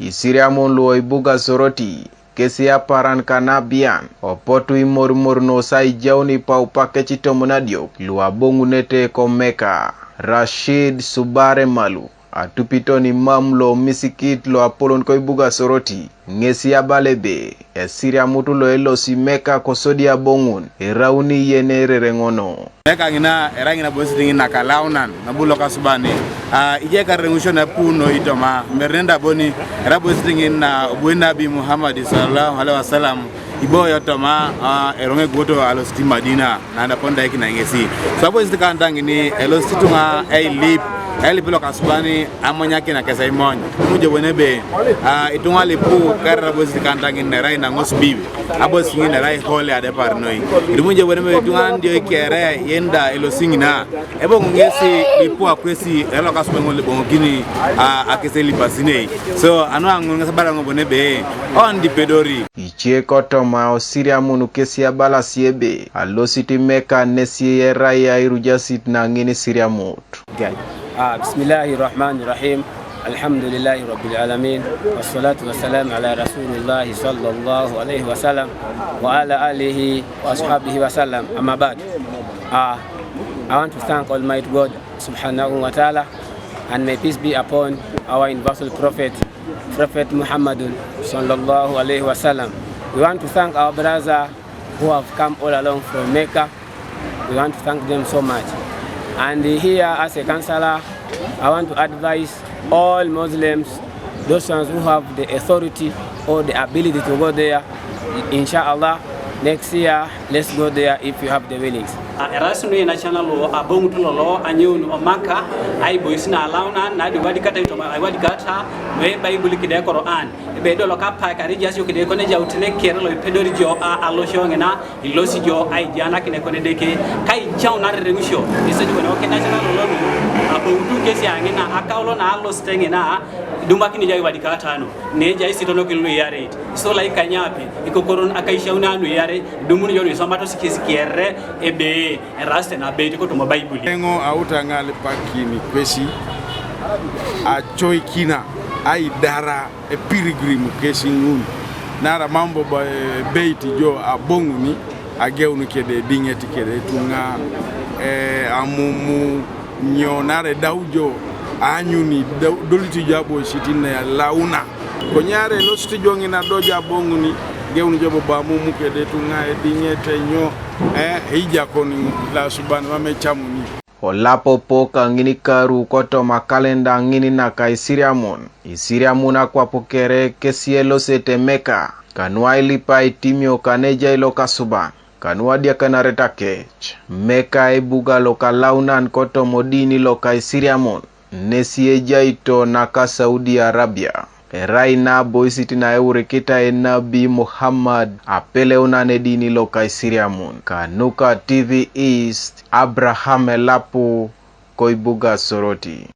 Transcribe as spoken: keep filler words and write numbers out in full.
Isiriamun luo ibuga Soroti, kesi aparan kanabian, opotu imorimorunos aijaun ipaupakec itomon adiok luaboŋunete ko Meka. Rashid Subare Malu, atupiton imam lo misikit loapolon ko ibuga Soroti, ŋesi abala ebe, esiriamut loelosi Meka kosodi aboŋun, erauni yen erereŋono. Meka ŋina, erai ŋina bosit ŋina kalaunan, nabu lokasubani. Ah, ijai karereŋusio napu noi toma, mere nenda boni, erai bosit ŋina, ah, obui Nabi Muhammad sallallahu alaihi wasallam, iboyo toma, ah, eroŋ eguoto alosit Madina, nanda pon daikina ŋesi. So abosit kanta ŋini, elosit ituŋa eilip, eilip lokasubani, amonyakin akesai mony. Muje wene be, ah, ituŋa lipu, karara bosit kanta ŋini, erai naŋos bibi. Abosit ŋin erai holy adepar noi. Idumunje wene me tuŋan dio ikere yenda elosi ŋina. Eboŋ ŋesi lipu akwesi elokasuba ŋol eboŋokini, ah, akese lipasinei. So, anu aŋun ŋes abala ŋobo nebe, on dipedori. Ice kotoma osiriamun kesi abalasi ebe, alosit Meka nesi erai airujasit naŋin isiriamut. Ah, bismillahirrahmanirrahim. Alhamdulillahi Rabbil Alamin. Wassalatu wassalam ala Rasulillahi sallallahu alaihi wasallam wa ala alihi wa ashabihi wasallam. Amma ba'd. Ah, I want to thank Almighty God subhanahu wa ta'ala, and may peace be upon our universal prophet, Prophet Muhammadun sallallahu alaihi wasallam. We want to thank our brother who have come all along from Mecca. We want to thank them so much. And here, as a counselor, I want to advise all Muslims, those ones who have the authority or the ability to go there, inshallah, next year, let's go there if you have the willings. Ah, eras nu ina channel lo aboŋut lolo anyoun o Maka, ai bois na alaunan, na di wadi kata itoma, ai wadi kata, me Bible kide Quran. Ebe do lo kapa kari jas yo kide kone jau tine kere lo ipedori jo a, alo shonge na, ilosi jo ai jana kine kone deke, kai jau na rereŋusio, ise di kone oke na channel lo nu, aboŋutu kesi aŋina, akaulo na alo stengina, dumakini jai wadi katano, ne jai sitono kilu yare, so lai kanyapi, ikokoron akaishauna nu yare, dumuni jo nu isomato sikisikiere, ebe, eraste na beti kotoma Bible. Eŋo autaŋa lipakini kwesi, acoikina, aidara, epilgrim kesi ŋun. Nara mambo ba, ebeit jo aboŋuni, ageun kede ediŋet kede ituŋa, eh, amumu, nyo nara edau jo, aanyuni, dau-, dolit jo aboisit ne launa. Konyare elosit jo ŋina do jo aboŋuni, geun jo bobo amumu kede ituŋa ediŋet nyo, eh, eijakon lasuban mam ecamuni. Olapopo kaŋinikaru kotoma kalenda ŋin naka isiriamun, isiriamun akwap kere kesi elosete Meka, kanu ailip aitimio kanejai lokasuban, kanu adiakanareta kec. Meka ebuga lokalaunan kotoma odini loka isiriamun, nesi ejaito naka Saudi Arabia. Erai na aboisit na eurikitai enabi Muhammad apeleunan edini loka isiriamun. Kanuka T V East, Abraham Elapu, koibuga Soroti.